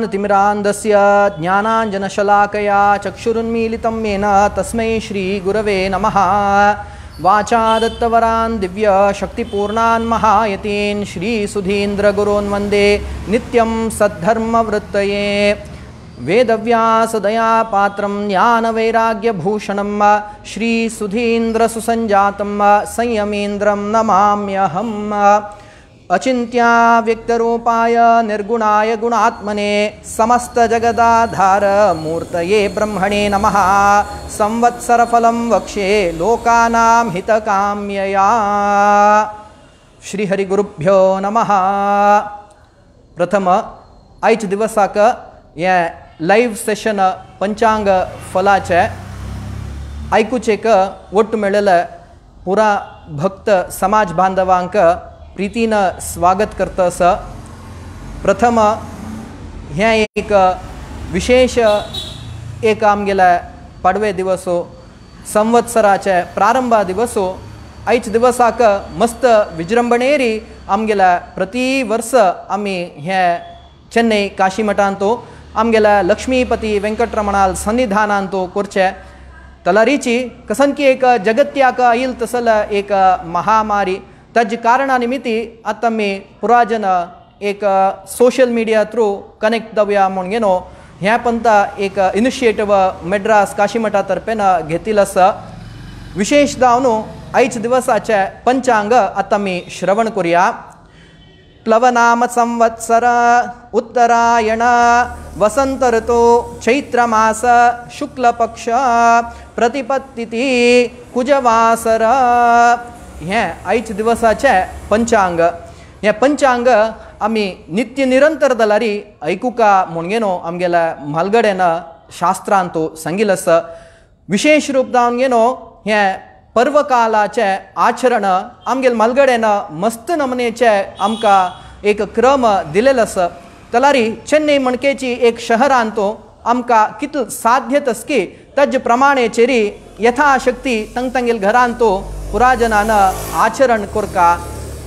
तिमिरान्धस्य ज्ञानाञ्जनशलाकया चक्षुरुन्मीलितं येन तस्मै श्रीगुरवे नमः। वाचा दत्तवरान् दिव्यशक्तिपूर्णान् महायतीन् श्रीसुधीन्द्रगुरून् वन्दे नित्यं सद्धर्मवृत्तये। वेदव्यासदया पात्रं ज्ञानवैराग्यभूषणं श्रीसुधीन्द्रसुसञ्जातं संयमीन्द्रं नमाम्यहम्। अचिन्त्या व्यक्तरूपाय निर्गुणाय गुणात्मने समस्तजगदाधार मूर्तये ब्रह्मणे नमः। संवत्सरफलं वक्ष्ये लोकानां हितकाम्यया। श्रीहरिगुरुभ्यो नमः। प्रथम आयज दिवसाक हे लायव्ह सेशन पंचांग फलाचे आयकुचेक ओट्टू मेळिल्ले पुरा भक्त समाज बांधवांक प्रीतीन स्वागत करता आसा। प्रथम हें एक विशेष एक आमगेले पाडवे दिवसो संवत्सराचे प्रारंभा दिवसो आयज दिवसाक मस्त विजृंभणेरी आमगेले प्रति वर्स आमी हे चेन्नई काशी मठांतो आमगेले लक्ष्मीपती वेंकटरमणाल सन्निधानांतो करचे तलारीची कसनकी एक जगत्याक आयल तसल एक महामारी ताजे कारणा निमित्ती आतां आमी पुराजन एक सोशल मिडिया थ्रू कनेक्ट जावया म्हूण घेनो ह्या पंता एक इनिशिएटिव मेड्रास काशीमठा तर्फेन घेतिल्लो आसा। विशेष जावन आयज दिवसाचे पंचांग आतां आमी श्रवण करुया। प्लवनाम संवत्सर उत्तरायण वसंत ऋतु चैत्रमास शुक्लपक्ष प्रतिपत्तिथि कुजवासर हें आयज दिवसाचें पंचांग। हें पंचांग आमी नित्य निरंतर जाल्यार आयकुका म्हूण घेनो आमगेल्या म्हालगड्यान शास्त्रांत सांगिल्लें आसा। विशेष रूप जावन घेनो हें पर्वकालाचें आचरण आमगेल्या म्हालगड्यान मस्त नमनेचें आमकां एक क्रम दिलेलो आसा। जाल्यार चेन्नई म्हणकेची एक शहरांत आमकां कितलो साध्य तसकी ताजे प्रमाणे चेरी यथाशक्ती तंग तांगेल्या घरांत पुराजनान आचरण करका।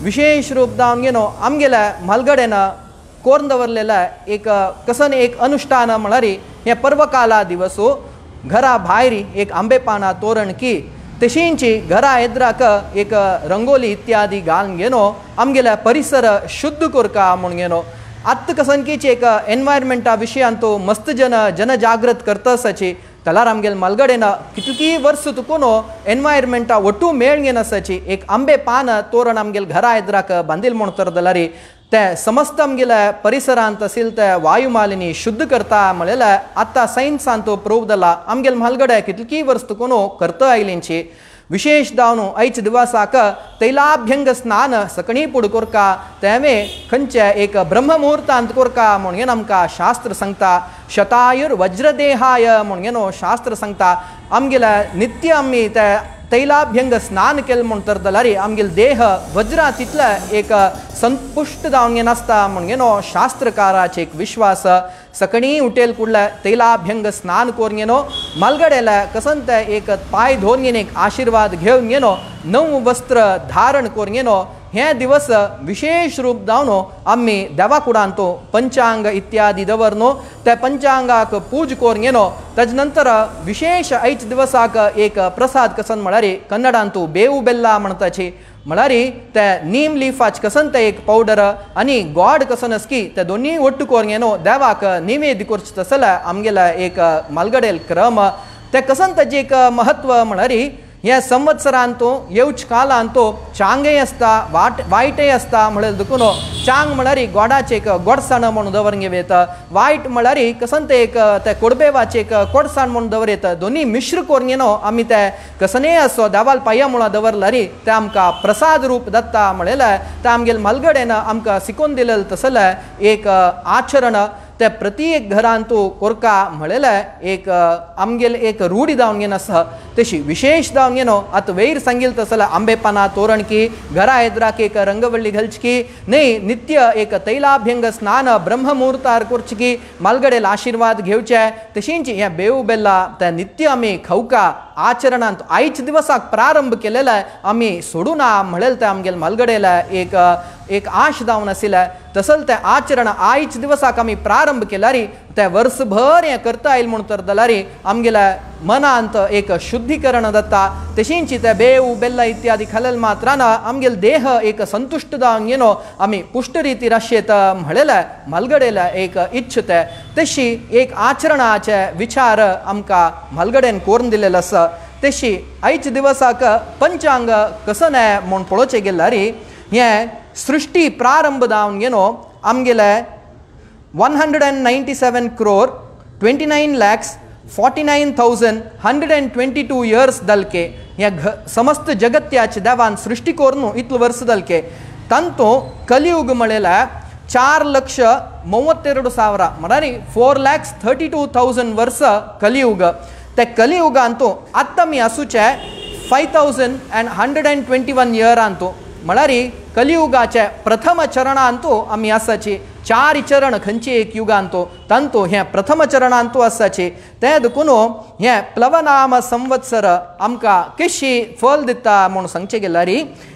विशेष रूप जावन घेनो आमगेल्या म्हालगड्यान कोरून दवरलेलें एक कसन एक अनुष्ठान म्हळ्यार हें पर्वकाला दिवसो घरा भायर एक आंबे पानां तोरण की तशींची घरा एद्राक एक रंगोली इत्यादी घालून घेनो आमगेल्या परिसर शुद्ध करका म्हूण घेनो। आत्त कसनकीची एक एनवायरमेंटा विशयान तो मस्त जन जनजागृत करता आसाची तलार आमगेल्या म्हालगड्यान कितकी वर्स तुकून एनवायरमेंटा ಒಟ್ಟು मेळ आसाची एक आंबे पान तोरण आमगेल्या घरा एद्राक बांदिल म्हूण तर जाल्यार ते समस्त आमगेल्या परिसरांत आशिल्ले ते वायुमालिनी शुद्ध करता म्हणलेलें आतां सायन्सान तो प्रूव जाला। आमगेल्या म्हालगड्या कितकी वर्स तुकून करता आयलींची। विशेष जावन आयज दिवसाक तैलाभ्यंग स्नान सकणी पुड कोरका तेवे खंयचे एक ब्रह्ममुहूर्तांत कोरका म्हूण आमकां शास्त्र सांगता। शतायुर वज्रदेहाय म्हूण शास्त्र सांगता। आमगेल्या नित्य आमी ते तैलाभ्यंग स्नान केलें म्हूण तर जाल्यार आमगेलो देह वज्रा तितले एक संपुश्ट जावन नासता म्हूण शास्त्रकाराचे एक विश्वास। सकणी उटेल कुडले तैलाभ्यंग स्नान करून घेनो म्हालगड्याले कसन ते एक पांय धुवन घेवन एक आशिर्वाद घेवन घेनो नव वस्त्र धारण करून घेनो हे दिवस विशेष रूप जावन आमी देवा कुडांत पंचांग इत्यादी दवरनो त्या पंचांगाक पूज करून घेनो ताजे नंतर विशेष आयज दिवसाक एक प्रसाद कसन म्हळ्यार कन्नडांत बेऊ बेल्ला म्हणटाची म्हळ्यार ते नीम लिफाच कसन ते एक पावडर आनी गोड कसन आसकी ते दोनूय ಒಟ್ಟು करून घेनो देवाक निवेद करचें तसले आमगेले एक म्हालगडेल क्रम ते कसन ताजें एक महत्व म्हळ्यार हे संवत्सरांत येवच कालांत चांगय आसता वायटय आसता म्हणल्यार देखून चांग म्हळ्यार गोडाचें एक गोडसाण म्हणून दवरून घेवं वायट म्हळ्यार कसन तें एक ते कोडबेवाचें एक कोडसाण म्हणून दवर दोनूय मिश्र करून घेनो आमी ते कसनय आसो देवाल पांया मुळां दवरल्यार तें आमकां प्रसाद रूप दत्ता म्हणलेलें तें आमगेल्या म्हालगड्यान आमकां शिकोवन दिलेलें तसलें एक आचरण ते प्रति एक घरांत कोरका म्हणलेलें एक आमगेले एक रूढी जावन घेन आसा। तशी विशेष जावन घेनो आतां वयर सांगिल्लें तसलें आंबे पानां तोरण की घरा एद्राक एक रंगवल्ली घालची की न्हय नित्य एक तैलाभ्यंग स्नान ब्रह्ममुहूर्तार करचें की म्हालगडेल आशिर्वाद घेवचे तशींच हें बेऊ बेल्ला ते नित्य आमी खावका आचरणांत आयज दिवसाक प्रारंभ केलेले आमी सोडूना म्हणलें तें आमगेले म्हालगडेले एक एक आश जावन आशिल्लें तसल तें आचरण आयच दिवसाक आमी प्रारंभ केल्यारी ते वर्सभर हें करता आयल म्हूण तर जाल्यार आमगेल्या मनांत एक शुद्धीकरण जाता. तशींच ते बेव बेल्ला इत्यादी खालेल मात्रान आमगेल देह एक संतुश्ट जावन येनो आमी पुश्ट रिती राशेत म्हणलें म्हालगडेले एक इच्छते तशी एक आचरणाचे विचार आमकां म्हालगडेन कोरून दिलेलो आसा. तशी आयच दिवसाक पंचांग कसं न्हय म्हूण पळोवचें गेल्यार हें सृश्टी प्रारंभ जावन येनो आमगेले 197 crore 29 lakhs 49,122 years दलके ह्या समस्त जगत्याचे देवान सृष्टी करून इतलो वर्स दलके तांतू कलियुग म्हळेल्या 4,32,000 म्हळ्यार 4,32,000 वर्स कलियुग. ते कलियुगांतू आत्तां आमी आसूचे 5,121 इयरांतू म्हळ्यार कलियुगाचे प्रथम चरणांतू आमी आसाची. चार चरण खंयचे एक युगांतू तांतू हें प्रथम चरणांतू आसाची. तें देखून हें प्लवनाम संवत्सर आमकां कशी फल दिता म्हूण सांगचें गेल्यार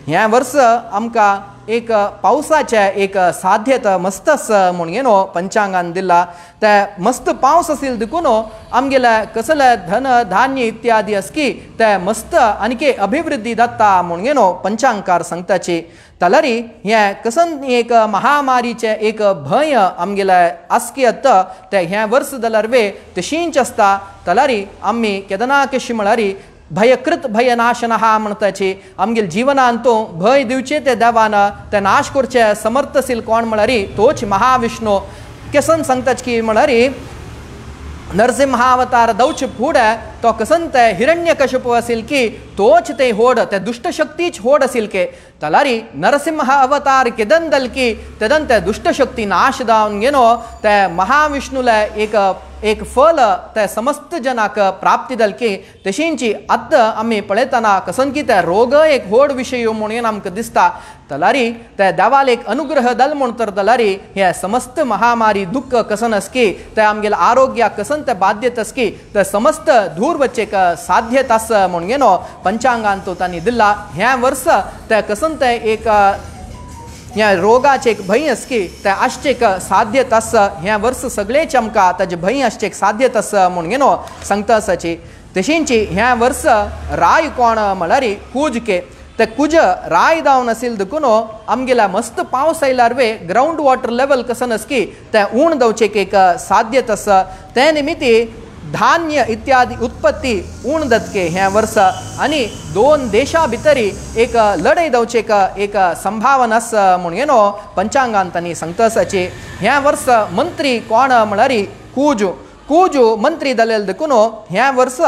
हें वर्स आमकां एक पावसाचें एक साध्यता मस्त आसा म्हूण येनो पंचांगान दिला. ते मस्त पावस आशिल्ले देखून आमगेले कसले धन धान्य इत्यादी आसकी ते मस्त आनीक अभिवृद्धी जाता म्हूण येनो पंचांगकार सांगताची. जाल्यार हें कसन एक महामारीचें एक भंय आमगेले आसकी आतां तें हें वर्स जाल्यार वे तशींच आसता. जाल्यार आमी केदना कशी म्हळ्यार भयकृत भयनाशन हा म्हणताची आमगेल जिवनांतू भंय दिवचे ते देवान ते नाश करचे समर्थ आशिल्ले कोण म्हळ्यार तोच महाविष्णू. केसन सांगताच की म्हळ्यार नरसिंहावतार दवचे फुडें तो कसन ते हिरण्यकश्यप आशिल्ले की तोच ते होड ते दुश्टशक्तीच होड आशिल्ले के जाल्यार नरसिंह अवतार केदन दल की तेदन ते दुश्टशक्ती नाश जावन गेनो ते महाविष्णुले एक एक फल ते समस्त जनाक प्राप्ती जाल की. तशींची आतां आमी पळयतना कसन की ते रोग एक व्हड विशय म्हणून आमकां दिसता. जाल्यार ते देवाल एक अनुग्रह दल म्हूण तर जाल्यार हे समस्त महामारी दुःख कसन आसकी ते आमगेले आरोग्याक कसन ते बाध्यत आसकी ते समस्त दूर वचेक साध्यत आसा म्हूण गेनो पंचांगांतू तांणी दिला. हें वर्स ते कसन ते एक ह्या रोगाचे एक भंय आसकी ते आसचेक साध्यत आसा. हें वर्स सगळेच आमकां ताजें भंय आसचेक साध्यत आसा म्हूण गेनो सांगता आसाची. तशींची हें वर्स राय कोण म्हळ्यार कुज के ते कुज राय जावन आशिल्ले देखून आमगेल्या मस्त पावस आयल्यार वे ग्रावंड वॉटर लेवल कसन आसकी ते उण दवचेक एक साध्यत आसा. ते निमित्ती धान्य इत्यादी उत्पत्ती उण दतके हें वर्स आनी दोन देशा भितरी एक लढाई दवचेक एक संभावना आसा म्हूण येनो पंचांगान तांणी सांगता आसाची. हें वर्स मंत्री कोण म्हळ्यार कुजू कुजू मंत्री जालेले देखून हें वर्स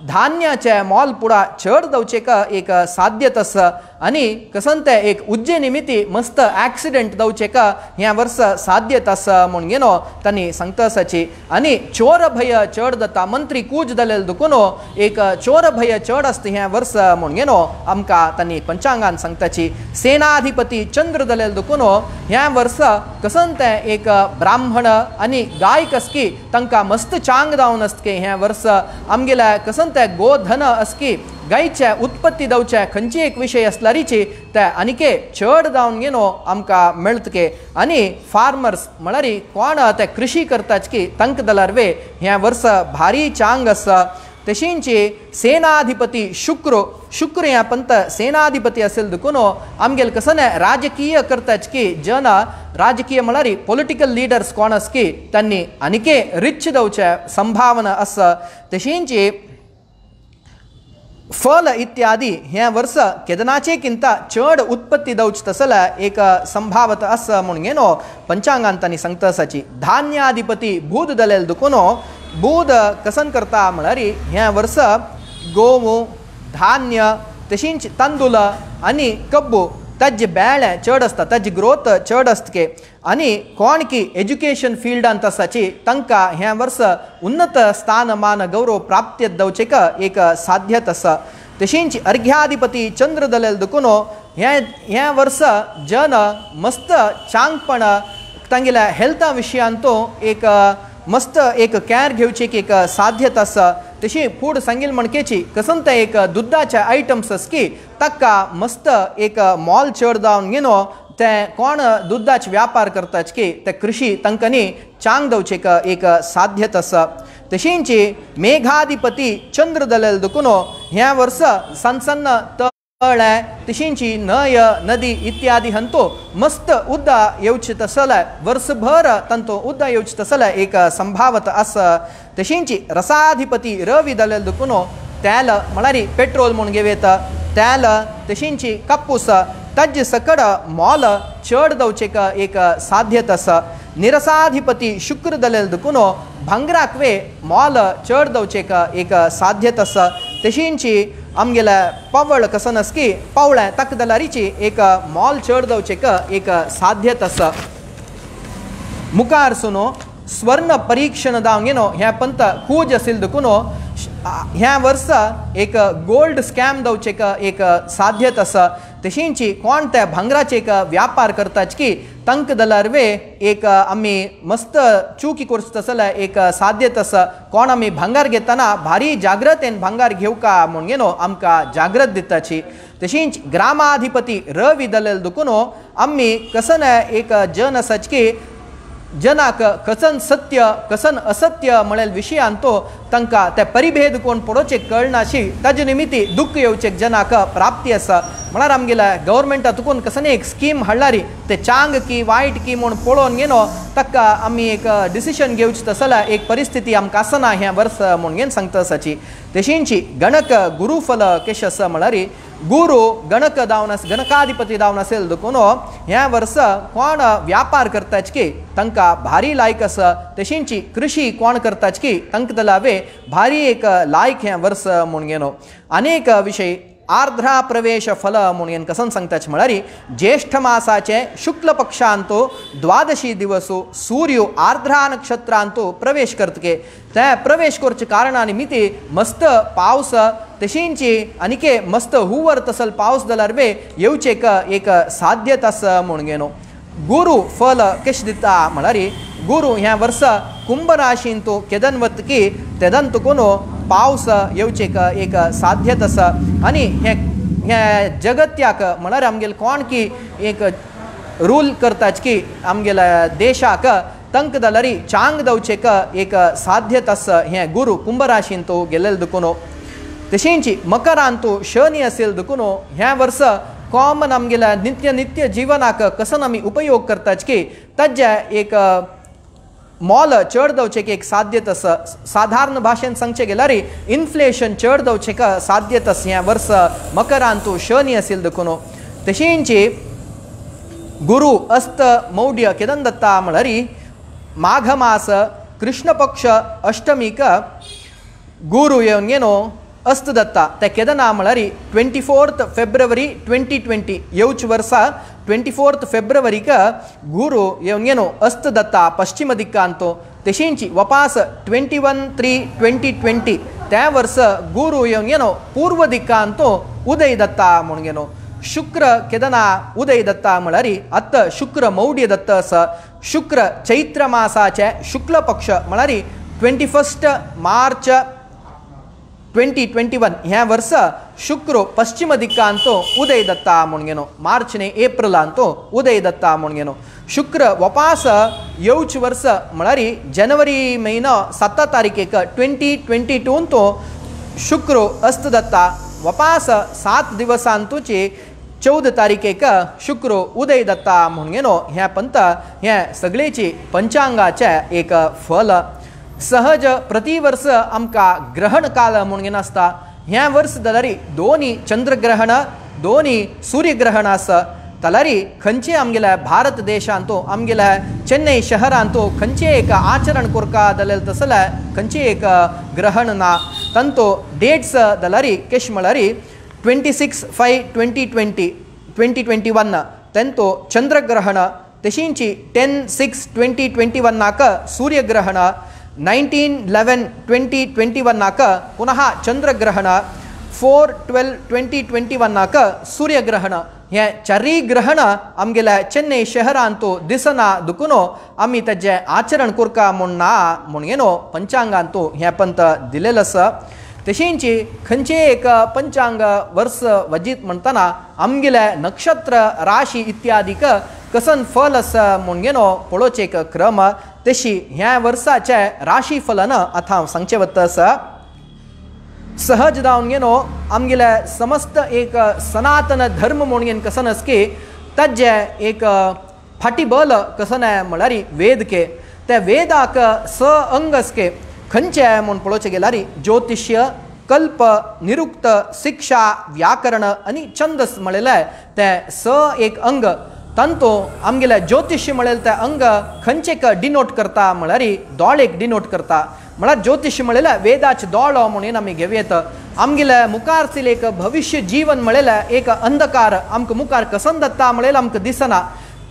धान्याचें मोल पुडा चड दवचेक एक साध्यत आसा आनी कसन तें एक उज्जे निमित्ती मस्त एक्सिडंट दवचेक हें वर्स साध्यत आसा म्हूण गेनो तांणी सांगता आसाची. आनी चोर भंय चड जाता मंत्री कूज जालेले देखून एक चोर भंय चड आसता हें वर्स म्हूण गेनो आमकां तांणी पंचांगान सांगताची. सेनाधिपती चंद्र जालेले देखून हें वर्स कसन तें एक ब्राह्मण आनी गायक आसकी तांकां मस्त चांग जावन आसके हें वर्स आमगेल्या कसन तें गोधन आसकी गायचे उत्पत्ती दवचे खंयची एक विशय आसल्यारीची ते आनीके चड जावन गेनो आमकां मेळटके. आनी फार्मर्स म्हळ्यार कोण ते कृषी करताच की तांकां जाल्यार वे हें वर्स भारी चांग आसा. तशींची सेनाधिपती शुक्र शुक्र ह्या पंत सेनाधिपती असेल देखून आमगेल कसं राजकीय करताच की जन राजकीय म्हळ्यार पॉलिटिकल लिडर्स कोण आसकी तांणी आनीके रिच दवचे संभावना आसा. तशींची फल इत्यादी हें वर्स केदनाचे किंता चड उत्पत्ती दवच तसले एक संभावत आसा म्हूण गेनो पंचांगान तांणी सांगता आसाची. धान्याधिपती बूध दलेल देखून बूध कसन करता म्हळ्यार हें वर्स गोवू धान्य तशींच तांदूळ आनी कब्बू ताजे बेळे चड आसता ताजी ग्रोथ चड आसता. आनी कोण की एज्युकेशन फिल्डांत आसाची तांकां हें वर्स उन्नत स्थान मान गौरव प्राप्त दवचेक एक साध्यत आसा. तशींच अर्घ्याधिपती चंद्र दलेल देखून हें हें वर्स जन मस्त चांगपण तांगेल्या हेल्था विशयांत एक मस्त एक कॅर घेवची एक साध्यत आसा. तशी फूड सांगील म्हणकेची कसन ते एक दुधाचे आयटम्स आसकी ताका मस्त एक मॉल चड जावन घेनो ते कोण दुधाचे व्यापार करतात की ते कृषी तांकांनी चांग दवचे एक साध्यत आसा। तशींच मेघाधिपती चंद्र दलेल देखून ह्या वर्स सन्न सन्न तळें तशींच न्हंय नदी इत्यादी हंतो मस्त उद्दा येवचे तसले वर्सभर तांतो उद्दा येवचे तसले एक संभावत आसा। तशींच रसाधिपती रवी दलेल देखून तेल म्हळ्यार पेट्रोल म्हूण घेवं तेल तशींच कापूस ताजे सकड मोल चड दवचे एक साध्यत आसा। निरसाधिपती शुक्र दलेल देखून भांगराक वे मोल चड दवचे एक साध्यत आसा। तशींच आमगेले पावळ कसन आसकी पावळें ताका दलारीची एक मोल चड दवचे एक साध्यत आसा। मुखार सुनो स्वर्ण परीक्षण दावंगेनो ह्या पंत खूज असेल देखून ह्या वर्स एक गोल्ड स्कॅम दवचे एक साध्यत आसा। तशींच कोण ते भांगराचे एक व्यापार करतात की तांकां दलार वे एक आमी मस्त चुकी करचे तसले एक साध्यत आसा। कोण आमी भांगार घेतना भारी जाग्रतेन भांगार घेवका म्हूण घेनो आमकां जाग्रत दिताची। तशींच ग्रामाधिपती रवी दलेल देखून आमी कसन एक जन आसाच की जनाक कसन सत्य कसन असत्य म्हणेल विशयान तो तांकां ते परिभेद कोण पडोवचे कळनाशी ताजे निमित्ती दुःख येवचे जनाक प्राप्ती आसा। म्हळ्यार आमगेल्या गव्हर्मेंटा तुकून कसन एक स्कीम हाडलारी ते चांग की वायट की म्हूण पळोवन घेनो ताका आमी एक डिसिशन घेवचे तसल्या एक परिस्थिती आमकां आसना ह्या वर्स म्हूण घेवन सांगता आसाची। तशींच गणक गुरुफल केश आसा म्हळ्यार गुरु गणक दावन गणकाधिपती दावन असेल देखून ह्या वर्स कोण व्यापार करतात की तांकां भारी लायक आसा। तशींच कृषी कोण करतात की तांकां दलावे भारी एक लायक ह्या वर्स म्हूण घेनो। अनेक विशय आर्द्रा प्रवेश फल म्हणून कसन सांगताच म्हळ्यार ज्येष्ठ मासाचे शुक्ल पक्षांतो द्वादशी दिवसो सूर्य आर्द्रा नक्षत्रांतो प्रवेश करतके ते प्रवेश करचे कारणा निमित्ती मस्त पावस तशींची आनीके मस्त हुवर तसल पावस जाल्यार वे येवचे एक साध्यत आसा म्हूण घेनो। गुरु फल केश दिता म्हळ्यार गुरु ह्या वर्स कुंभ राशीन तो केदन वतकी तेदन तुकून पावस येवचे एक साध्यत आसा। आनी हे हे जगत्याक म्हळ्यार आमगेले कोण की एक रूल करताच की आमगेल्या देशाक तांकां जाल्यार चांग दवचे एक साध्यत आसा हें गुरु कुंभ राशीन तो गेलेले देखून। तशींच मकरान तो शनी असेल देखून ह्या वर्स कॉमन आमगेल्या नित्य नित्य जिवनाक कसन आमी उपयोग करताच की ताजे एक मोल चड दवचे एक साध्यत आसा। साधारण भाशेन सांगचे गेल्यार इन्फ्लेशन चड दवचे साध्यत आसा ह्या वर्स मकरान तो शनी असेल देखून। तशींच गुरु अस्त मौढ्य केदन दत्ता म्हळ्यार माघ मास कृष्ण पक्ष अष्टमीक गुरु येवन घेनो अस्त दत्ता ते केदना म्हळ्यार 24 फेब्रुवारी 2020 येवच वर्सा 24 फेब्रुवारीक गुरु येवन घेनो अस्त दत्ता पश्चिम दिक्कांतो। तशींच वपास 21/3/2020 त्या वर्स गुरु येवन घेनो पूर्व दिक्कांतो उदय दत्ता म्हूण घेनो। शुक्र केदना उदय दत्ता म्हळ्यार आत्ता शुक्र मौढ्य दत्त आसा। शुक्र चैत्र मासाचे शुक्ल पक्ष म्हळ्यार 21 मार्च 2021 ह्या वर्स शुक्र पश्चिम दिक्कांतो उदय दत्ता म्हूण घेनो मार्च न्ही एप्रिलांतो उदय दत्ता म्हूण घेनो। शुक्र वपास येवच वर्स म्हळ्यार जनवरी म्हयनो 7 तारखेक 2022 तो शुक्र अस्त दत्ता वपास 7 दिवसांतूची 14 तारखेक शुक्र उदय दत्ता म्हूण घेनो। ह्या पंत हे सगळेची पंचांगाचे एक फल सहज प्रतिवर्ष आमकां ग्रहण काल म्हूण घेन आसता। ह्या वर्स जाल्यार दोनी चंद्रग्रहण दोनी सूर्यग्रहण आसा जाल्यार खंयचे आमगेल्या भारत देशांतो आमगेल्या चेन्नई शहरांतो खंयचे एक आचरण करका जाल्यार तसले खंयचे एक ग्रहण ना तांतो डेट्स जाल्यार केश म्हळ्यार 26/5/2020 2021 तांतो चंद्रग्रहण तशींच 10/6/2021 सूर्यग्रहण 19/11/2021 पुनः चंद्रग्रहण 4/12/2021 सूर्यग्रहण हे चारय ग्रहण आमगेल्या चेन्नई शहरांतो दिसना दुखून आमी ताजें आचरण करका म्हूण ना म्हूण घेनो पंचांगांतो हें पंत दिलेलें आसा। तशींची खंयचे एक पंचांग वर्स वजीत म्हणटना आमगेले नक्षत्र राशी इत्यादीक कसन फल आसा म्हूण घेनो पळोवचें एक क्रम तशी ह्या वर्साचे राशी फलन आतां हांव सांगचें वता आसा। सहज जावन घेनो आमगेले समस्त एक सनातन धर्म म्हूण घेन कसन आसा की ताजें एक फाटी बल कसन म्हळ्यार वेद के त्या वेदाक स अंग आसके खंयचे म्हूण पळोवचें गेल्यार ज्योतिष्य कल्प निरुक्त शिक्षा व्याकरण आनी छंदस म्हणलें तें स एक अंग तांतू आमगेलें ज्योतिष्य म्हणलें तें अंग खंयचेक डिनोट करता म्हळ्यार दोळेक डिनोट करता म्हळ्यार ज्योतिष्य म्हणलें वेदाचे दोळो म्हणून आमी घेवयेत। आमगेले मुखार एक भविश्य जीवन म्हणलें एक अंधकार आमकां मुखार कसन जाता म्हणलें आमकां दिसना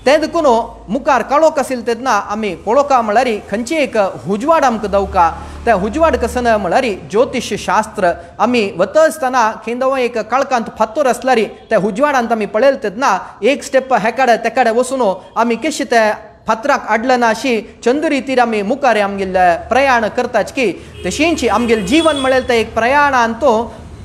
तें देखून मुखार काळोख आशिल्लो तेन्ना आमी पळोवका म्हळ्यार खंयची एक उजवाड आमकां दवका त्या उजवाड कसन म्हळ्यार ज्योतिष्य शास्त्र आमी वता आसतना खेंदो एक काळखांत फातोर आसल्यार त्या उजवाडांत आमी पळयले तेन्ना एक स्टेप हेकाडे तेकाडे वचून आमी कशें ते फातराक आडले ना अशी चंद्ररितीर आमी मुखार आमगेले प्रयाण करताच की तशींच आमगेलें जीवन म्हणलें तें एक प्रयाणान तो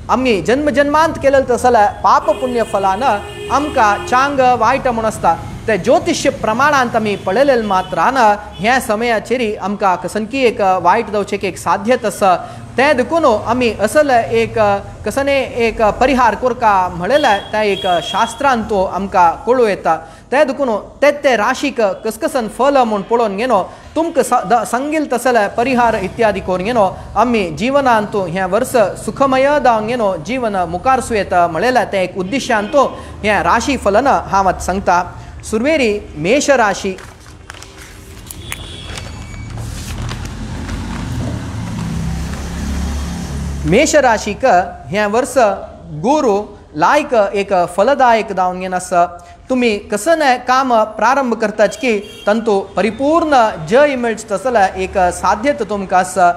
आमी जन्म जन्मांत केलें तसलें पाप पुण्य फलान आमकां चांग वायट म्हूण आसता ते ज्योतिष्य प्रमाणांत आमी पळयलें मात्रान ह्या समयाचेर आमकां कसनकी एक वायट जावचें एक साध्यत आसा तें देखून आमी असले एक कसने एक परिहार करका म्हणलें त्या एक शास्त्रान तो आमकां कळूं येता। तें देखून ते ते राशीक कसकसन फल म्हूण पळोवन घेनो तुमकां सांगील तसले परिहार इत्यादी करून घेनो आमी जिवनांत हें वर्स सुखमय जावन घेनो जीवन मुखार येता म्हणलें तें एक उद्देशान तो हें राशी फलन हांव आतां सांगता। सुरवेरी मेष राशी मेष राशीक हें वर्स गुरू लायक एक फलदायक जावन घेन आसा। तुमी कसने काम प्रारंभ करताच की तांतू परिपूर्ण जय मेळचें तसलें एक साध्यता तुमकां आसा।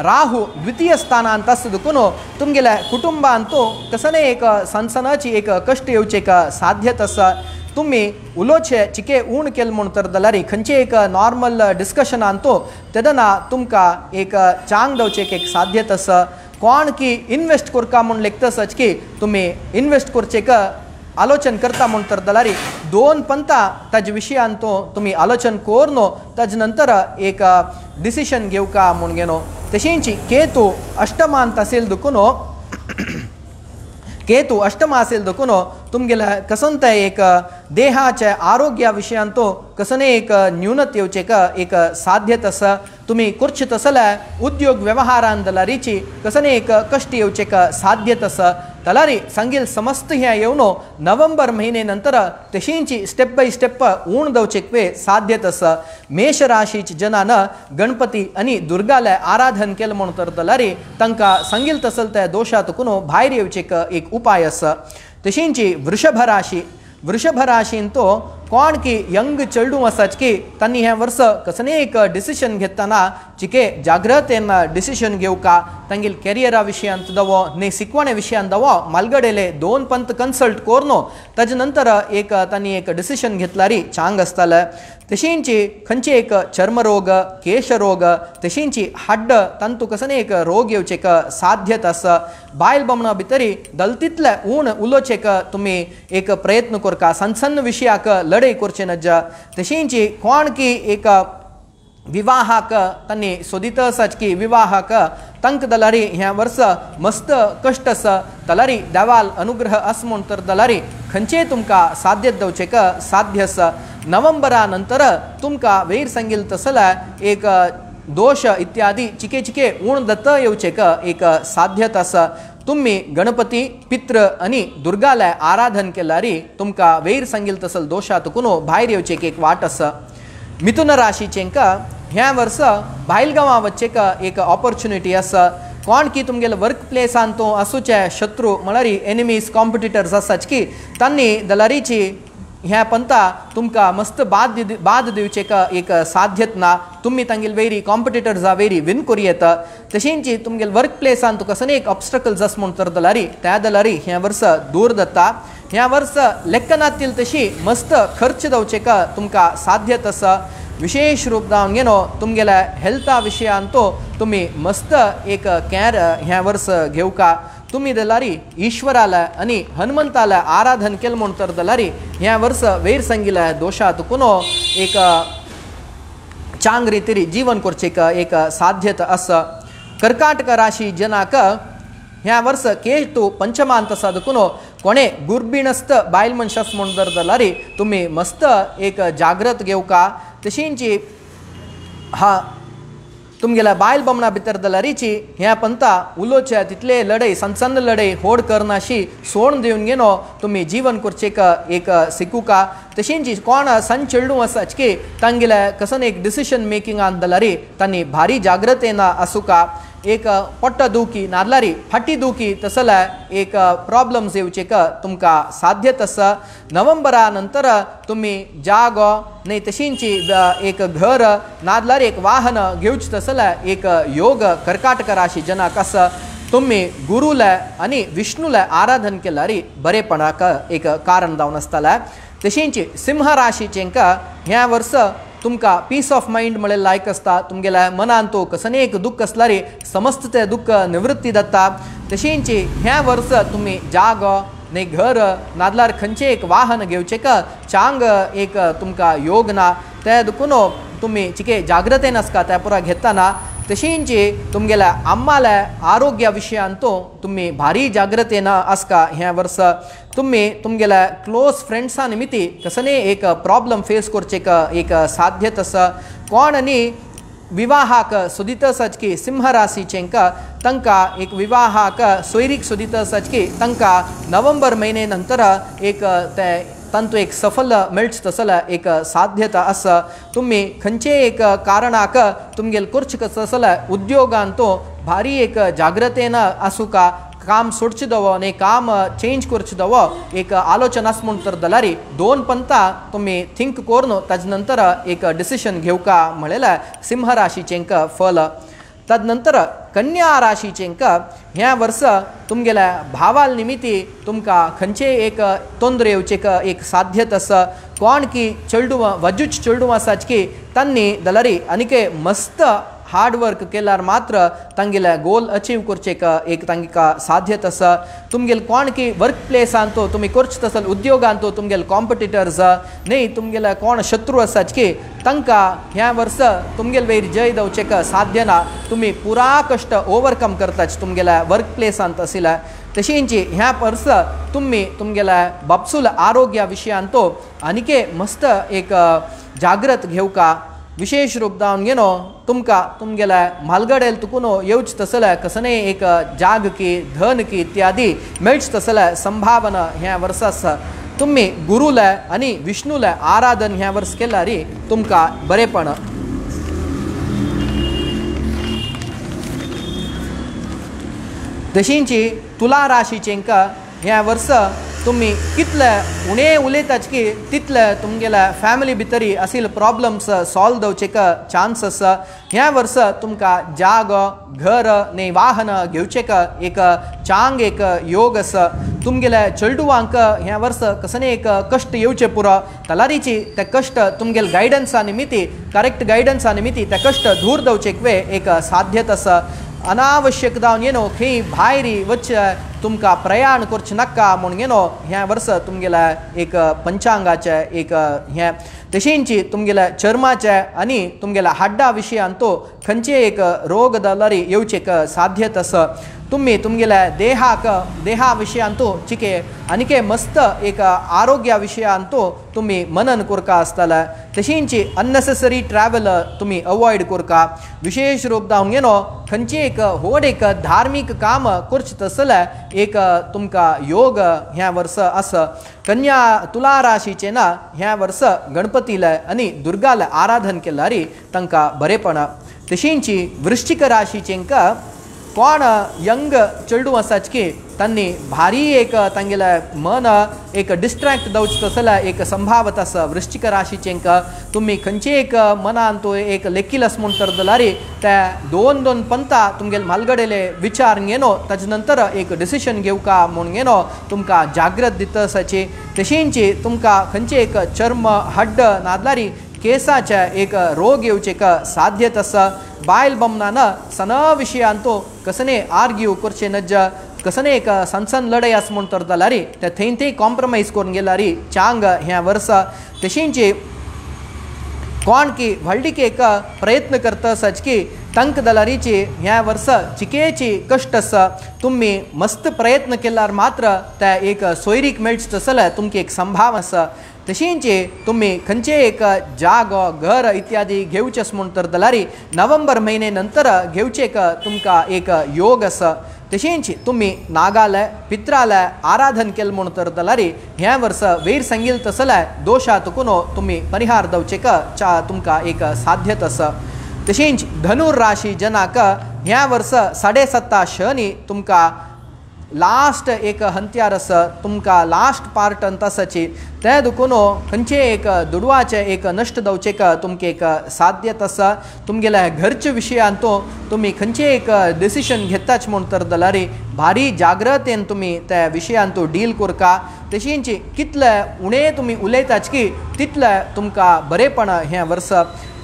राहु द्वितीय स्थानांत आसा देखून तुमगेल्या कुटुंबांत कसने एक सनसनाची एक कश्ट येवचें एक साध्यता आसा। तुमी उलोवचें चिके ऊण केलें म्हूण तर जाल्यार खंयचें एक नॉर्मल डिस्कशनान तो तेन्ना तुमकां एक चांग जावचें एक साध्यता आसा। कोण की इन्वेस्ट करका म्हूण लेखता आसच की तुमी इन्वेस्ट करचें आलोचन करता म्हूण तर जाल्यार दोन पंता ताजे विशयान तो तुमी आलोचन करून ताजे नंतर एक डिसिशन घेवका म्हूण घेनो। तशेंच केतू अष्टमांत आशिल्लो देखून केतू अष्टम आशिल्लो देखून तुमगेले कसन ते एक देहाच्या आरोग्या विशयान तो कसने एक न्यूनत येवचें एक साध्यता आसा। तुमी करचे तसले उद्योग व्यवहारान जाल्यारीची कसने एक कश्ट येवचें साध्यता आसा। जाल्यार सांगील समस्त हें येवन नोव्हेंबर म्हयने नंतर तशींची स्टेप बाय स्टेप ऊण जावचें वे साध्यता आसा। मेष राशीचे जनान गणपती आनी दुर्गाले आराधन केलें म्हूण तर जाल्यार तांकां सांगील तसल त्या दोशांतून भायर येवचें एक उपाय आसा। तशींची वृषभ राशी वृषभ राशीन तो कोण की यंग चेडूं आसाच की तांणी हें वर्स कसलें एक डिसिशन घेतना चिके जाग्रतेन डिसिशन घेवका तांगेल कॅरियरा विशयांत दवो न्ही शिकवणे विशयांत दवो मालगडेले दोन पंत कन्सल्ट करून ताजे नंतर एक तांणी एक डिसिशन घेतल्यार चांग आसतालें। तशींची खंयचे एक चर्मरोग केशरोग तशींची हाड्ड तांतू कसलें एक रोग येवचें साध्यता आसा। बायल बामणा भितरी दलतीतले ऊण उलोवचें तुमी एक प्रयत्न करका सन्न सन्न विशयाक लढाई करचे नज्जा। तशींची कोण की एक विवाहाक तांणी सोदीत आसाच की विवाहाक तांकां जाल्यार हें वर्स मस्त कश्ट आसा जाल्यार देवाल अनुग्रह आसा म्हूण तर जाल्यार खंयचेय तुमकां साध्य जावचें साध्य आसा। नोव्हेंबरा नंतर तुमकां वयर सांगिल्लें तसलें एक दोश इत्यादी चिके चिके ऊण दत्त येवचें एक साध्यता आसा। तुमी गणपती पित्र आनी दुर्गाले आराधन केल्यार तुमकां वयर सांगिल्लें तसल दोशांतून भायर येवचें एक वाट आसा। मिथुन राशीचेंक ह्या वर्स भायल गांवां वचचें एक ऑपॉर्च्युनिटी आसा। कोण की तुमगेले वर्क प्लेसान तो आसूचे शत्रू म्हळ्यार एनिमीज कॉम्पिटिटर्स आसाच की तांणी दलारीची ह्या पंता तुमकां मस्त बाद दिवचें एक साध्यत ना। तुमी तांगेले वेरी कॉम्पिटिटर्सा वेरी विन करूं येता। तशींच तुमगेले वर्क प्लेसान तुका कसलें एक ऑब्स्टकल्स आसा म्हूण तर जाल्यार त्या जाल्यार हें वर्स दूर जाता। ह्या वर्स लेखनातील तशी मस्त खर्च जावचें तुमकां साध्यत आसा। विशेष रूप जावन घेनो तुमगेल्या हेल्था विशयांतो तुमी मस्त एक कॅर ह्या वर्स घेवका। तुमी दलारी ईश्वराला आनी हनुमंताला आराधन केलें म्हूण तर दलारी ह्या वर्स वयर सांगिल्ल्या दोशा तुकून एक चांग रितीरी जीवन करचें एक साध्यता आसा। कर्काटक राशी जनाक ह्या वर्स केतू पंचमांत आसा देखून कोणे गुर्बीणस्त बायल मनशास म्हूण जर दलारी तुमी मस्त एक जाग्रत घेवका। तशींची हा तुमगेल्या बायल बामणा भितर दलारीची ह्या पंता उलोवच्या तितले लढाई सन्न लढाई होड करनाशी सोड दिवन घेनो तुमी जीवन करचें एक शिकूका। तशींची कोण सण चेडूं आसा की तांगेल्या कसन एक डिसिशन मेकिंगान दलारी तांणी भारी जाग्रतेन आसूका। एक पोट्ट दुखी नादलारी फाटी दुखी तसले एक प्रॉब्लम्स येवचे तुमकां साध्यत आसा। नोव्हेंबरा नंतर तुमी जागो न्हय तशींची एक घर नादलारी एक वाहन घेवचें तसले एक योग कर्काटक राशी जनाक आसा। तुमी गुरुले आनी विष्णुले आराधन केल्यार बरेपणाक एक कारण जावन आसतलें। तशींची सिंह राशीचेंक ह्या वर्स तुमकां पीस ऑफ मायंड म्हळ्यार लायक आसता। तुमगेल्या मनान तो कसलें एक दुःख आसल्यार समस्त ते दुःख निवृत्ती जाता। तशींची ह्या वर्स तुमी जागो न्हय घर नादल्यार खंयचें एक वाहन घेवचें चांग एक तुमकां योग ना ते देखून तुमी चिके जाग्रतेन आसता त्या पुरा घेतना। तशींची तुमगेल्या आम्माल्या आरोग्या विशयान तो तुमी भारी जाग्रतेन आसता। ह्या वर्स तुमी तुमगेल्या क्लोज फ्रेंड्सा निमित्ती कसलें एक प्रॉब्लम फेस करचें एक साध्यत आसा। कोण आनी विवाहाक सोदीत आसात की सिंह राशीचेंक तांकां एक विवाहाक सोयरीक सोदीत आसात की तांकां नोव्हेंबर म्हयने नंतर एक ते तांतू एक सफल मेळचें तसले एक साध्यता आसा। तुमी खंयचे एक कारणाक तुमगेल करचें कसो तसले उद्योगान तो भारी एक जाग्रतेन आसूका। काम सोडचें दवो आनी काम चेंज करचें दवो एक आलोचना आसा म्हूण तर दलारी दोन पंता तुमी थिंक करून ताजे नंतर एक डिसिशन घेवका म्हणलें सिंह राशीचेंक फल। तदनंतर कन्या राशीचेंक ह्या वर्स तुमगेल्या भावाल निमित्ती तुमकां खंयचे एक तोंद्र येवचें एक साध्यत आसा। कोण की चेडूं वजूच चेडूं आसात की तांणी दलारी आनीक मस्त हार्ड वर्क केल्यार मात्र तांगेले गोल अचीव करचें एक तांकां साध्यत आसा। तुमगेल कोण की वर्क प्लेसान तो तुमी करचें तसल उद्योगान तो तुमगेल कॉम्पिटिटर्स न्हय तुमगेले कोण शत्रू आसात की तांकां ह्या वर्स तुमगेल वयर जय दवचें साध्य ना। तुमी पुरा कश्ट ओवरकम करतात तुमगेल्या वर्क प्लेसांत आशिल्ल्या। तशींची ह्या वर्स तुमी तुमगेल्या बापसूल आरोग्या विशयान तो आनीक मस्त एक जाग्रत घेवका। विशेष रूप जावन घेनो तुमकां तुमगेल्या म्हालगडेल तुकून येवचें तसले कसलें एक जाग की धन की इत्यादी मेळचें तसले संभावना ह्या वर्सा। तुमी गुरुले आनी विष्णुले आराधन ह्या वर्स केल्यार तुमकां बरेपण। तशींची तुला राशीचेंक ह्या वर्स तुमी कितले उणे उलयतात की तितले तुमगेल्या फॅमिली भितरी आशिल्ले प्रॉब्लम्स सॉल्व जावचे चान्स आसा। ह्या वर्स तुमकां जागो घर न्हय वाहन घेवचें एक चांग एक योग आसा। तुमगेल्या चेडवांक ह्या वर्स कसलें एक कश्ट येवचें पुरो तलारीची ते कश्ट तुमगेले गायडन्सा निमित्ती करेक्ट गायडन्सा निमित्ती ते कश्ट दूर दवचें वे एक साध्यत आसा। अनावश्यक जावन येनो खंय भायर वचचें तुमकां प्रयाण करचें नाका म्हूण येनो ह्या वर्स तुमगेल्या एक पंचांगाचें एक हें तशींची तुमगेल्या चर्माचें आनी तुमगेल्या हाड्डा विशयान तो खंयचे एक रोग जाल्यार येवचें साध्यत आसा। तुमी तुमगेल्या देहाक देहा विशयान तो चिके आनीक मस्त एक आरोग्या विशयान तो तुमी मनन करका आसतलें। तशींची अननेसेसरी ट्रॅवल तुमी अवॉयड करका। विशेष रूप जावन घेनो खंयचे एक व्हड एक धार्मीक काम करचें तसलें एक तुमकां योग ह्या वर्स आसा। कन्या तुला राशीचें ना ह्या वर्स गणपतीले आनी दुर्गाले आराधन केल्यार तांकां बरेपण। तशींची वृश्चिक राशीचेंक कोण यंग चेडूं आसात की तांणी भारी एक तांगेले मन एक डिस्ट्रॅक्ट जावचें तसले एक संभावत आसा। वृश्चिक राशीचेंक तुमी खंयचे एक मनान तो एक लेखील आसा म्हूण तर जाल्यार त्या दोन दोन पंता तुमगेले म्हालगडेले विचार घेनो ताजे नंतर एक डिसिशन घेवका म्हूण घेनो तुमकां जाग्रत दिता आसाची। तशींची तुमकां खंयचे एक चर्म हड्ड नादलारी केसाचे एक रोग येवचे साध्यत आसा। बायल बमनान सना विशयांतो कसने आर्ग्यू करचे नज्ज कसने एक सनसन लढाई आस म्हूण तर जाल्यार ते थंय थंय कॉम्प्रोमायज करून गेल्यार चांग ह्या वर्सा। तशींची कोण की व्हडलीक प्रयत्न करता आसाच की तंक दलारीची ह्या वर्स चिकेची कश्ट आसा तुमी मस्त प्रयत्न केल्यार मात्र त्या एक सोयरीक मेळच तसले तुमकां एक संभाव आसा। तशींची तुमी खंयचे एक जागो घर इत्यादी घेवचें म्हूण तर दलारी नोव्हेंबर म्हयने नंतर घेवचें तुमकां एक योग आसा। तशींच तुमी नागाले पित्राले आराधन केलें म्हूण तर दलारी ह्या वर्स वयर सांगिल्लें तसले दोशा तुकून तुमी परिहार दवचें चा तुमकां एक साध्यत आसा। तशींच धनुर राशी जनाक ह्या वर्स 7.5 शनी तुमकां लास्ट एक हंत्यार आसा तुमकां लास्ट पार्ट अंत आसाची ते दुखून खंयचे एक दुडवाचें एक नश्ट दवचें तुमकां एक साध्यत आसा। तुमगेल्या घरच्या विशयांत तुमी खंयचे एक डिसिशन घेताच म्हूण तर जाल्यार भारी जाग्रतेन तुमी त्या विशयांत डील करका। तशींच कितले उणें तुमी उलयताच की तितलें तुमकां बरेपण हें वर्स।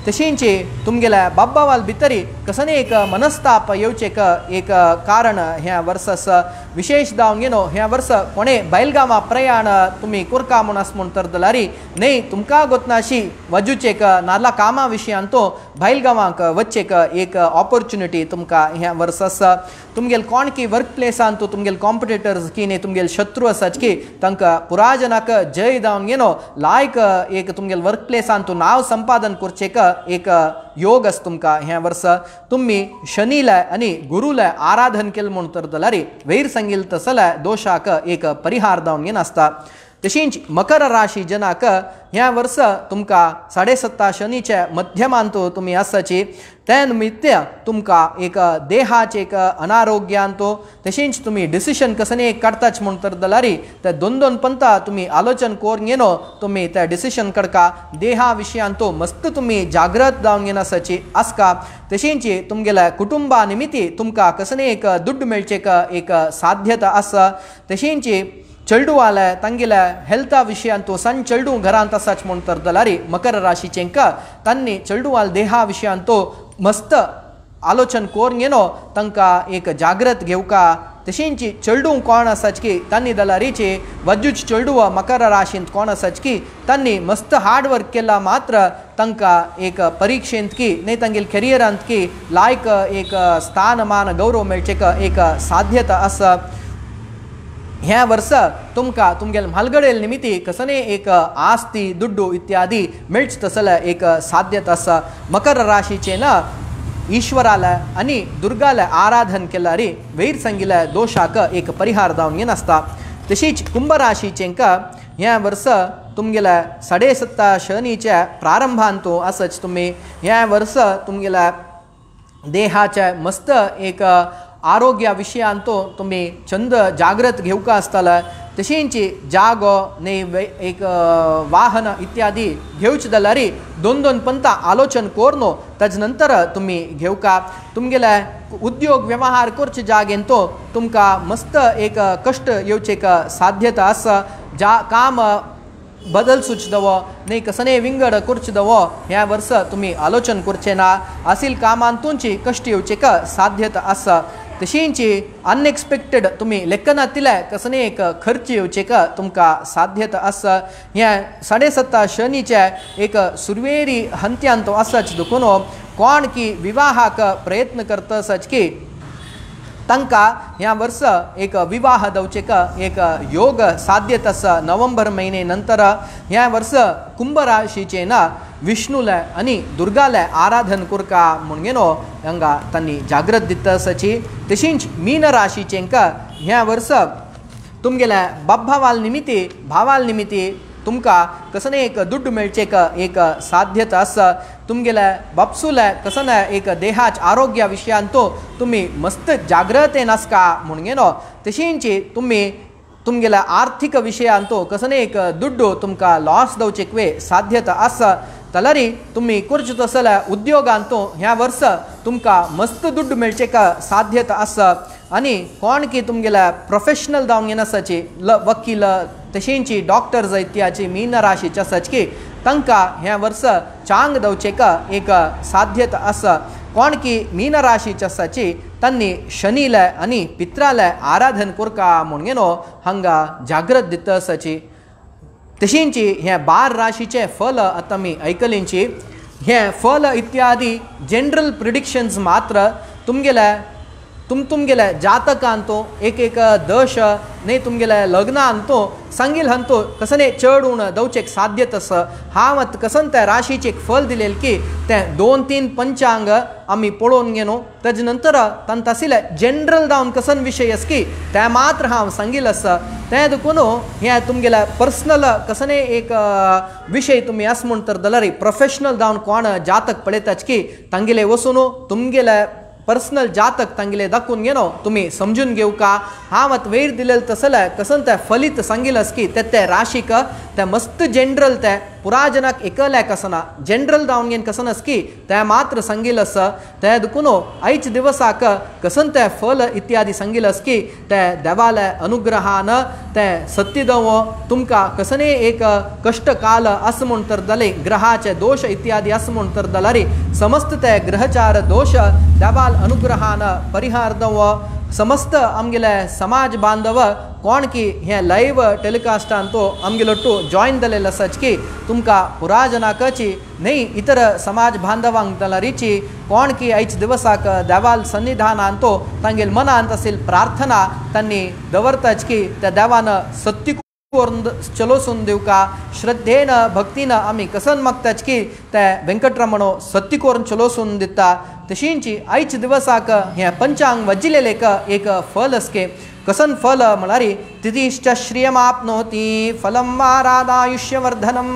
तशींच तुमगेल्या बाब्बावाल भितरी कसने एक मनस्ताप येवचें एक कारण ह्या वर्स आसा। विशेष जावन घेनो ह्या वर्स कोणे बैलगांवा प्रयाण तुमी कोरका म्हूण आस म्हूण तर जाल्यार न्हय तुमकां गोतनाशी वजुचेक नाजाल्यार कामा विशयान तो बैलगांवांक वचचेक एक ऑपॉर्च्युनिटी तुमकां ह्या वर्स आसा। तुमगेल कोण की वर्क प्लेसान तो तुमगेल कॉम्पिटिटर्स की न्ही तुमगेल शत्रू आसाच की तांकां पुराजनाक जय जावन घेनो लायक एक तुमगेल वर्क प्लेसान तो नांव संपादन करचेक एक योग आसा तुमकां ह्या वर्स। तुमी शनीला आनी गुरुला आराधन केलें म्हूण तर जाल्यार वयर सांगिल्लें तसले दोशाक एक परिहार जावन घेन आसता। तशींच मकर राशी जनाक ह्या वर्स तुमकां 7.5 शनीच्या मध्यमांत तुमी आसाची ते निमित्त तुमकां एक देहाचे एक अनारोग्यांत तशींच तुमी डिसिशन कसने काडताच म्हूण तर जाल्यार ते दोन दोन पंता तुमी आलोचन करून घेनो तुमी त्या डिसिशन कडका देहा विशयांत मस्त तुमी जागृत जावन घेन आसाची आसका। तशींच तुमगेल्या कुटुंबा निमित्ती तुमकां कसने एक दुड्ड मेळचें एक साध्यता आसा। तशींच चेडवाले तांगेल्या हेल्था विशयांत सण चेडूं घरांत आसाच म्हूण तर जाल्यार मकर राशीचेंक तांणी चेडवाल देहा विशयांत मस्त आलोचन करून घेनो तांकां एक जागृत घेवका। तशींच चेडूं कोण आसाच की तांणी दलारीची वज्जूच चेडूं मकर राशींत कोण आसाच की तांणी मस्त हार्ड वर्क केला मात्र तांकां एक परिक्षेंत की न्हय तांगेल करियरांत की लायक एक स्थानमान गौरव मेळचें एक साध्यता आसा। ह्या वर्स तुमकां तुमगेल म्हालगडेल निमित्ती कसने एक आस्ती दुड्डू इत्यादी मेळच तसले एक साध्यता आसा। मकर राशीचे ना ईश्वराला आनी दुर्गाला आराधन केल्यार वयर सांगिल्ल्या दोशाक एक परिहार जावन घेन आसता। तशीच कुंभ राशीचेंक ह्या वर्स तुमगेल्या 7.5 शनीच्या प्रारंभांत आसच तुमी ह्या वर्स तुमगेल्या देहाच्या मस्त एक आरोग्या विशयांत तुमी चंद जागृत घेवका आसतले। तशींच जागो न्हय एक वाहन इत्यादी घेवचें जाल्यार दोन दोन पंता आलोचन करून ताजे नंतर तुमी घेवका। तुमगेले उद्योग व्यवहार करचे जागेन तो तुमकां मस्त एक कश्ट येवचें साध्यता आसा। ज्या काम बदल सुचदवो न्हय कसने विंगड करचदवो ह्या वर्स तुमी आलोचन करचें ना आसील कामान तुमची कश्ट येवचें साध्यता आसा। तशींच अनएक्सपेक्टेड तुमी लेखनांतले कसने एक खर्च येवचें तुमकां साध्यता आसा। ह्या 7.5 शनीचे एक सुरवेरी हंत्यांत आसाच देखून कोण की विवाहाक प्रयत्न करता आसाच की तांकां ह्या वर्स एक विवाह दवचेक एक योग साध्यत आसा। नोव्हेंबर म्हयने नंतर ह्या वर्स कुंभ राशीचे ना विष्णुले आनी दुर्गाले आराधन करका म्हूण घेनो हांगा तांणी जागृत दिता आसाची। तशींच मीन राशीचेंक ह्या वर्स तुमगेल्या बाब्बावाल निमित्ती भावाल निमित्ती तुमकां कसने एक दुड्ड मेळचेक एक साध्यता आसा। तुमगेल्या बापसुले कसने एक देहाच आरोग्या विशयांत तुमी मस्त जागृतेन आसका म्हूण घेनो। तशींच तुमी तुमगेल्या आर्थीक विशयांत कसने एक दुड्डू तुमकां लॉस दवचेक वे साध्यता आसा। जाल्यार तुमी करचे तसल्या उद्योगांत ह्या वर्स तुमकां मस्त दुड्ड मेळचेक साध्यता आसा। आनी कोण की तुमगेल्या प्रोफेशनल जावन घेन आसाची वकील तशींची डॉक्टर्स इत्याची मीन राशीचे आसाच की तांकां ह्या वर्स चांग दवचेक एक साध्यता आसा. कोण की मीन राशीचे आसाची तांणी शनीले आनी पित्राले आराधन करका म्हूण घेनो हांगा जागृत दिता आसाची. तशींची हे 12 राशीचे फल आतां आमी आयकलींची. हे फल इत्यादी जनरल प्रिडिक्शन्स मात्र तुमगेले तुमगेले जातकांतो एक एक दश न्ही तुमगेले लग्नांतो सांगील हंतो कसने चड उण दवचेक साध्यत आसा. हांव आतां कसन त्या राशीचे एक फल दिलेल की तें 2-3 पंचांग आमी पळोवन घेनो ताजे नंतर तांत आशिल्ले जनरल जावन कसन विशय आसा की तें मात्र हांव सांगील आसा. तें देखून हें तुमगेले पर्सनल कसने एक विशय तुमी आसा म्हूण तर जाल्यार प्रोफेशनल जावन कोण जातक पळयताच की तांगेले वचून तुमगेले पर्सनल जातक तांगेले दाखोवन घेनो तुमी समजून घेवका. हांव आतां वयर दिलेलें तसलें कसन तें फलीत सांगील आसा की ते ते राशीक तें मस्त जनरल तें पुराजनाक एकल्याक आसना जनरल जावन घेवन कसन आसा की तें मात्र सांगील आसा. तें देखून आयच्या दिवसाक कसन तें फल इत्यादी सांगील आसा की तें देवाले अनुग्रहान तें सत्य दवो तुमकां कसने एक कश्टकाल आसा म्हूण तर जालें ग्रहाचे दोश इत्यादी आसा म्हूण तर जाल्यार समस्त ते ग्रहचार दोश देवाल अनुग्रहान परिहार दवो. समस्त आमगेले समाज बांधव कोण की हें लायव्ह टेलिकास्टान तो आमगेलो टू जॉयन जालेले आसाच की तुमकां पुराजनाकची न्ही इतर समाज बांधवांक जाल्यारीची कोण की आयच्या दिवसाक देवाल सन्निधानान तो तांगेल मनांत आशिल्ली प्रार्थना तांणी दवरताच की त्या देवान सत्य करून चलोसून दिवका. श्रद्धेन भक्तीन आमी कसन मागताच की ते वेंकटरमणो सत्य करून चलोसून दिता. तशींची आयच्या दिवसाक हें पंचांग वजिलेलें एक फल आसके कसन फल म्हळ्यार तिथिश्च श्रियमाप्नोति फलं वारादायुष्यवर्धनं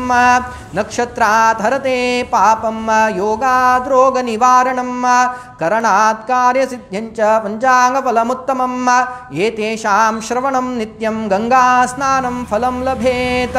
नक्षत्रात् हरते पापं योगाद् रोगनिवारणं करणात् कार्यसिद्ध्यञ्च पञ्चाङ्गफलमुत्तमम् एतेषां श्रवणं नित्यं गङ्गास्नानं फलं लभेत.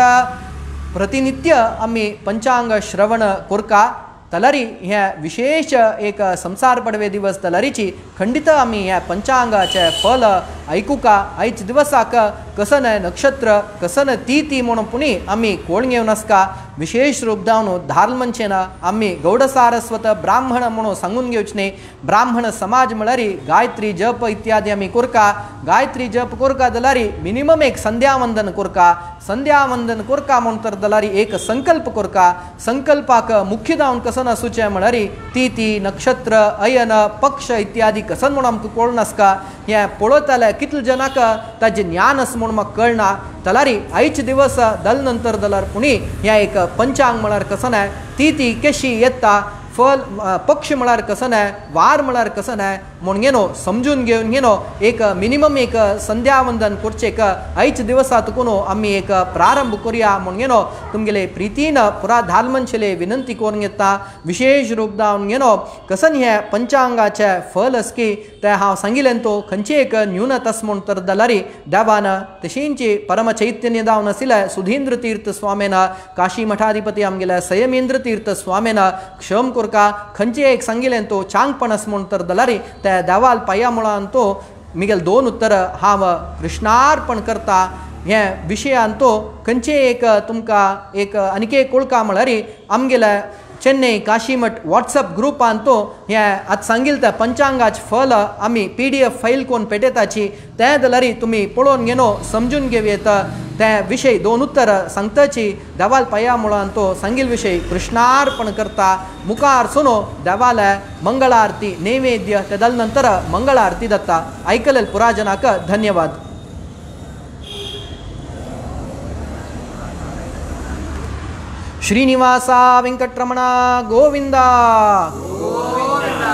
प्रतिनित्य आमी पंचांग श्रवण करका तलरी हे विशेष एक संसार पडवे दिवस तलरीची खंडित आमी ह्या पंचांगाचे फल आयकुका. आयच्या दिवसाक कसन नक्षत्र कसन ती म्हणून पुणी आमी कोण घेवन आसका. विशेष रूप जावन धार्म मनशेन आमी गौडसारस्वत ब्राह्मण म्हणून सांगून घेवचे न्ही. ब्राह्मण समाज म्हळ्यार गायत्री जप इत्यादी आमी करका. गायत्री जप करका जाल्यार मिनिमम एक संध्यावंदन करका. संध्यावंदन करका म्हूण तर जाल्यार एक संकल्प करका. संकल्पाक मुख्य जावन कसन आसूचें म्हळ्यार ती नक्षत्र अयन पक्ष इत्यादी कसन म्हूण आमकां कळनासका. हें पळयताले कितले जनाक ताजें ज्ञान आसा म्हूण म्हाका कळना. जाल्यार आयचे दिवस दल नंतर जाल्यार पुणी हें एक पंचांग म्हळ्यार कसन ती ती केशी येता फल पक्ष म्हळ्यार कसन वार म्हळ्यार कसन म्हूण घेनो समजून घेवन घेनो एक मिनिमम एक संध्यावंदन करचेक आयच्या दिवसा तुकून आमी एक प्रारंभ करुया म्हूण घेनो तुमगेले प्रितीन पुरा धार्मनशेले विनंती करून घेता. विशेष रूप जावन घेनो कसन हें पंचांगाचें फल आसकी तें हांव सांगिल्लें तो खंयची एक न्यूनत आसा म्हूण तर जाल्यार देवान तशींची परमचैतन्य जावन आशिल्लें सुधींद्र तीर्थ स्वामीन काशी मठाधिपती आमगेल्या संयमेंद्र तीर्थ स्वामीन क्षम करका. खंयचे एक सांगिल्लें तो चांगपण आसा म्हूण तर जाल्यार त्या देवाल पांया मुळान तो मिगेल 2 उत्तर हांव कृष्णार्पण करता. हे विशयान तो खंयचे एक तुमकां एक आनीक एक कोळका म्हळ्यार आमगेल्या चेन्नई काशीमठ वॉट्सअप ग्रुपान तो हे आतां सांगिल्लें तें पंचांगाचें फल आमी PDF file कोन्न पेटयताची तें जाल्यार तुमी पळोवन घेनो समजून घेवं येता. ते विशय 2 उत्तर सांगताची देवाल पांया मुळान तो सांगील विशय कृष्णार्पण करता. मुखार सुनो देवालय मंगळारती नैवेद्य ते जाले नंतर मंगळारती जाता. आयकलें पुराजनाक धन्यवाद. श्रीनिवासा वेंकटरमणा गोविंदा गोविंदा.